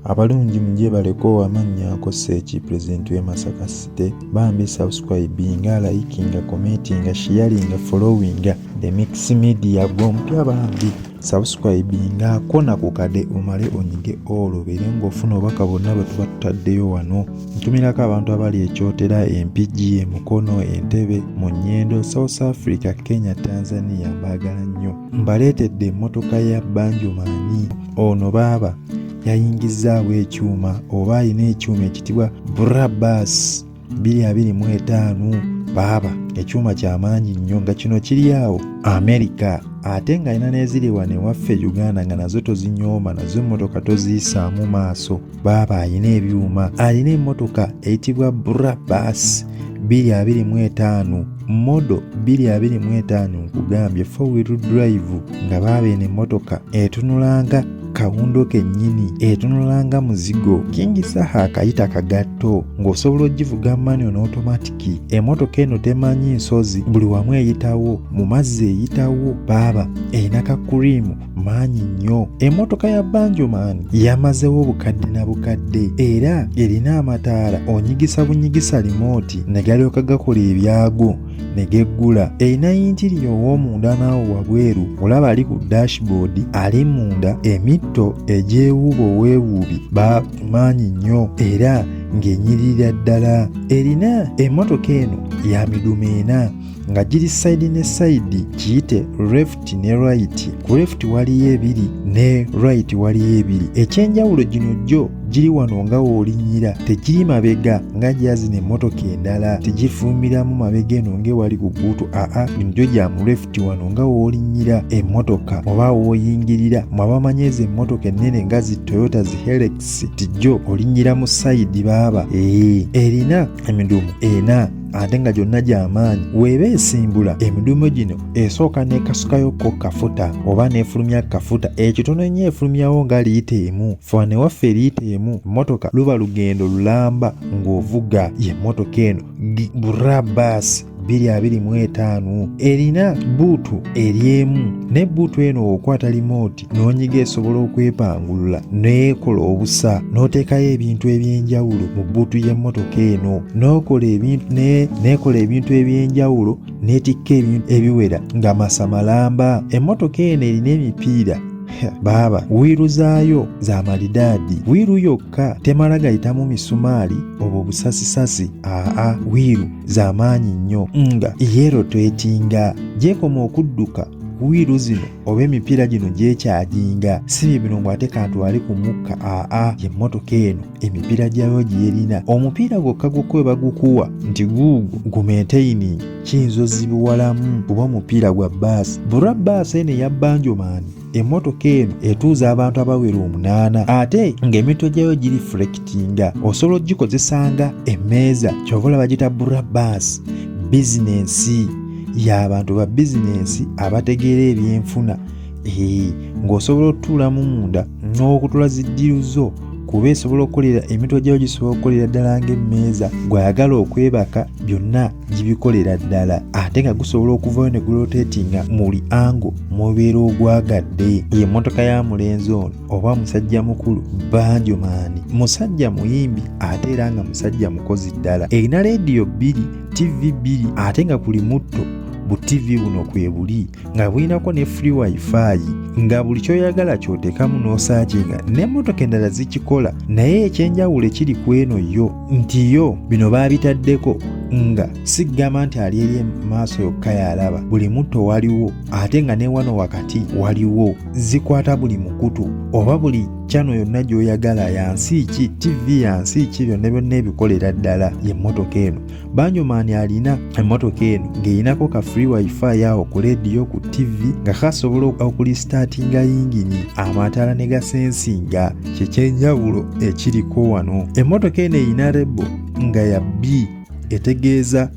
Abalungi mugyebaleko amannya nkosse ki Pulezidenti w'e Masaka City. Bambi subscribinga, likinga, commentinga, sharinga, followinga The Mix Media. Gwe omupya bambi subscribinga kona ku kade omale onyige all obeere ng'ofuna obubaka bwonna bwe tuba tutaddeyo wano. Ntumirako abantu abali e Kyotera, e Mpigi, e Mukono, Entebbe, mu Nyendo, South Africa, Kenya, Tanzania, mbaagala nnyo. Mbaleetedde emmotoka ya Banjomaani. Ono baaba yayingizzaawo ekyuma oba alina ekyuma ekitibwa Brabus 2025. Baaba ekyuma kyamaanyi nnyo nga kino kiri awo Amerika, ate ng'alina n'eziri wano ewaffe Uganda nga nazo tozinyooma, nazo emmotoka toziyisaamu maaso. Baaba alina ebyuma, alina emmotoka eyitibwa Brabus 2025, model 2025, nkugambye four wheel drive, nga baaba eno emmotoka etunulanga kawundo kennyini, etunulanga muzigo. King Saha akayita kagatto, ng'osobola ogivuga manual n'automatic. Emmotoka eno temanyi nsozi, buli wamu eyitawo, mu mazzi eyitawo. Baaba erina ka kuriimu maanyi nnyo. Emmotoka ya Banjomaani yamazewo obukadde na bukadde, era erina amataala onyigisa bunyigisa limooti ne galyoka gakola ebyago ne geggula. Erina interior ow'omunda naawo wabweru, olaba ali ku dashboard, ali munda emitto egyewuuba oweewuubi ba maanyi nnyo era ng'enyiririra ddala. Erina emmotoka eno ya midumu ena nga giri side ne side, kiyite left ne right. Ku left waliyo ebiri ne right waliyo ebiri. Ekyenjawulo gino gyo giri wano nga w'olinnyira, tegiri mabega nga gyazino emmotoka endala, tegifuumiramu mabega eno ng'ewali ku boot. Aa, gino gyo gya mu left wano nga w'olinnyira emmotoka oba w'oyingirira. Mwe abamanyi ezo emmotoka ennene nga zi Toyota, zi Hilux, tijjo olinnyira mu side baaba. Ee, erina emidumu ena ate nga gyonna gy'amaanyi. Weeba esimbula emidumu gino esooka n'ekasukayokko kafuta oba n'efulumya kafuta ekitono ennyo, efulumyawo nga liita emu. Ffe waffe liita emu emmotoka luba lugendo lulamba ng'ovuga. Y'emmotoka eno Brabus 2025, erina boot eryemu, ne boot eno okwata limooti n'onyiga esobola okwepangulula n'ekola obusa n'oteekayo ebintu ebyenjawulo mu boot y'emmotoka eno, n'okola ebintu n'ekola ebintu ebyenjawulo, n'etikka ebintu ebiwera nga masamalamba. Emmotoka eno erina emipiira baaba, wheel zaayo za malidaadi. Wheel yokka temala gayitamu misumaali obwo busasisasi, aa, wheel z'amaanyi nnyo nga yeeroteetinga. Gyekoma okudduka wheel zino oba emipiira gino gyekyajinga, si bye bino ngwate kantwale ku mukka, aa. Y'emmotoka eno emipiira gyayo gyerina omupiira gwokka gwokka we bagukuwa nti guugwo gumaintaining, kiyinza ozibuwalamu kuba omupiira gwa baasi. Brabus eno eya Banjomaani, emmotoka eno etuuza abantu abawera omunaana, ate ng'emitwe gyayo giri flekitinga, osobola ogikozesanga emmeeza. Kyova olaba gita Brabus business, y'abantu ba bizinensi abategeera ebyenfuna, ng'osobola otutuulamu munda n'okutula zi deal zo, kuba esobola okukolera, emitwe gyayo gisobola okukolera ddala ng'emmeeza. Gw'ayagala okwebaka byonna gibikolera ddala, ate nga gusobola okuvayo ne gurotatinga muli angle mubeera ogwagadde. Y'emmotoka ya mulenzi ono oba musajja mukulu Banjomaani, musajja muyimbi ate era nga musajja mukozi ddala. Erina leediyo bbiri, TV bbiri, ate nga kuli mutto bu TV buno kwe buli nga bulinako ne free WiFi, nga buli kyoyagala kyoteekamu n'osaakinga. N'emmotoka endala zikikola, naye ekyenjawulo ekiri ku eno yo nti yo bino baabitaddeko nga siggamba nti ali eri maaso yokka yalaba, buli mutto waliwo, ate nga ne wano wakati waliwo, zikwata buli mukutu oba buli channel yonna gy'oyagala, yansi ki, TV yansi ki, byonna byonna ebikolera ddala. Y'emmotoka eno Banjomaani alina emmotoka eno ng'erinako ka free WiFi awo ku leediyo, ku TV, nga kasobola okulisitaatinga yingini, amataala ne gasensinga, kyekyenjawulo ekiriko wano. Emmotoka eno erina label nga ya B, etegeeza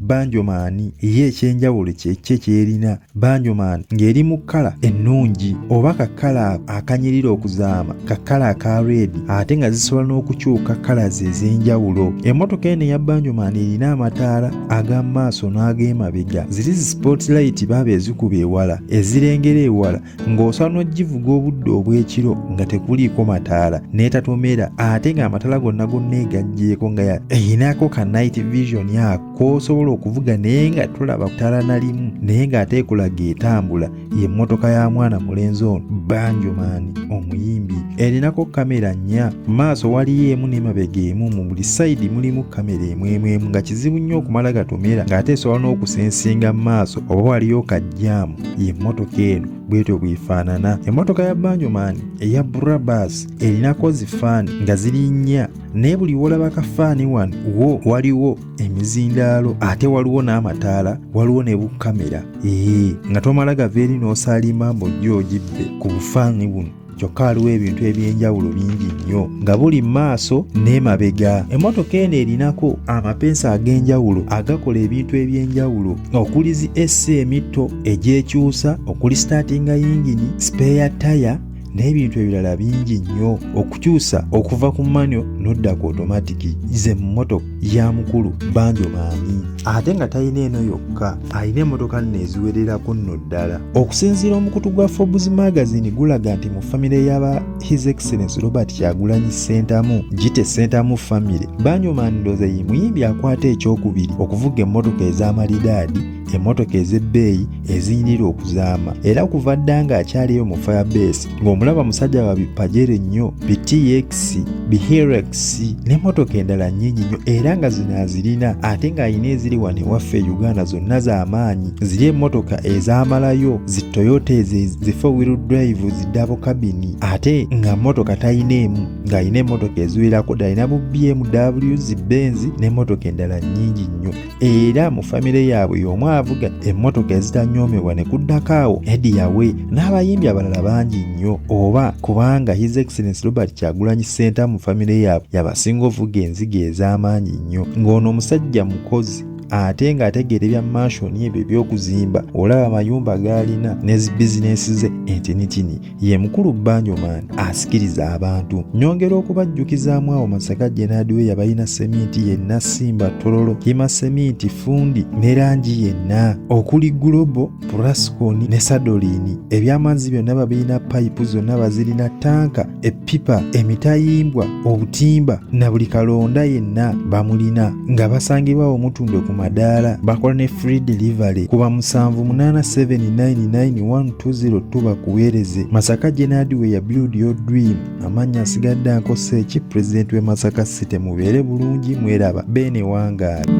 Banjomaani ye ekyenjawulo kyekyo kyerina. Banjomaani ng'eri mu kkala ennungi oba kakkala akanyirira okuzaama, kakkala aka reedi, ate nga zisobola n'okukyuka kkalazi ez'enjawulo. Emmotoka eno eya Banjomaani erina amataala ag'amaaso n'ag'emabega, ziri zi spotlight baaba ezikuba ewala, ezirengera ewala, ng'osobola n'ogivuga obudde obw'ekiro nga tekuliiko mataala n'etatomera, ate ng'amataala gonna gonna egaggyeko nga erinako ka night vision ako k'osobola okuvuga naye nga tolaba ttaala na limu, naye ng'ate ekulaga etambula. Ye mmotoka ya mwana mulenzi ono Banjomaani omuyimbi. Erinako kamera 4, maaso waliyo emu n'emabega emu, mu buli side mulimu kamera emu emu emu, nga kizibu nnyo okumala gatomera, ng'ate esobola n'okusensinga mu maaso oba waliyo kajjaamu. Ye mmotoka eno bwetyo bwefaanana. Emmotoka ya Banjomaani eya Brabus erinako zi fan nga ziri nnya, naye buli w'olaba ka fan wano wo waliwo emizindaalo, ate waliwo n'amataala, waliwo ne bukamera. Ee, nga tomala gava eri n'osaalimba mb'ojja ogibbe ku bu fan buno. Kyokka waliwo ebintu ebyenjawulo bingi nnyo nga buli maaso n'emabega. Emmotoka eno erinako amapeesa ag'enjawulo agakola ebintu ebyenjawulo, okuli zi AC emitto egyekyusa, okuli startinga yingini, spare tire n'ebintu ebirala bingi nnyo, okukyusa okuva ku manual n'odda ku automatic. Ze mmotoka ya mukulu Banjomaani, ate nga talina eno yokka, alina emmotoka nno eziwererako nno ddala. Okusinziira omukutu gwa Forbes Magazine gulaga nti mu famire y'aba His Excellence Robert Kyagulanyi Ssentamu, Gite Ssentamu family, Banjomaani ndowooza ye muyimbi akwata ekyokubiri okuvuga emmotoka ez'amalidaadi, emmotoka ez'ebbeeyi ezinyirira okuzaama. Era kuva dda ng'akyaliyo mu Firebase ng'omulaba musajja wa bipajero nnyo, bi TX, bi Hilux n'emmotoka endala nnyingi nnyo, era nga zino azirina, ate ng'alina eziri wano ewaffe e Uganda zonna z'amaanyi. Ziri emmotoka ezamalayo zi Toyota ezo zi four wheel drive, zi double cabin, ate nga mmotoka talina emu, ng'alina emmotoka eziwerako ddala. Alina bu BMW, zi Benz n'emmotoka endala nnyingi nnyo. Era mu famire yaabwe y'omu avuga emmotoka ezitanyoomebwa, ne kuddako awo Eddy Yawe n'abayimbi abalala bangi nnyo, oba kubanga His Excellence Robert Kyagulanyi Ssentamu famire yaabwe yabasinga ovuga enziga ez'amaanyi nnyo, ng'ono omusajja mukozi ate ng'ategeera ebya mansion ebyo eby'okuzimba. Olaba amayumba g'alina ne zi bizinesi ze entinitini. Ye mukulu Banjoman asikiriza abantu. Nyongera okubajjukizaamu awo Masaka Jenadiwe yabalina seminti yenna, Simba Tororo, Hima seminti, fundi ne langi yenna, okuli Global, Plascon ne Sadolin. Ebyamazzi byonna babirina, payipu zonna bazirina, tanka, eppipa, emitayimbwa, obutimba na buli kalonda yenna bamulina, nga basangibwawo omutundwe ku madaala. Bakola ne free delivery kuba 78799102 bakuweereze. Masaka Jenadiwe ya build your dream. Amannya asigadde ankosa eki, pulezidenti w'e Masaka City. Mubeere bulungi, mweraba beene wangaali.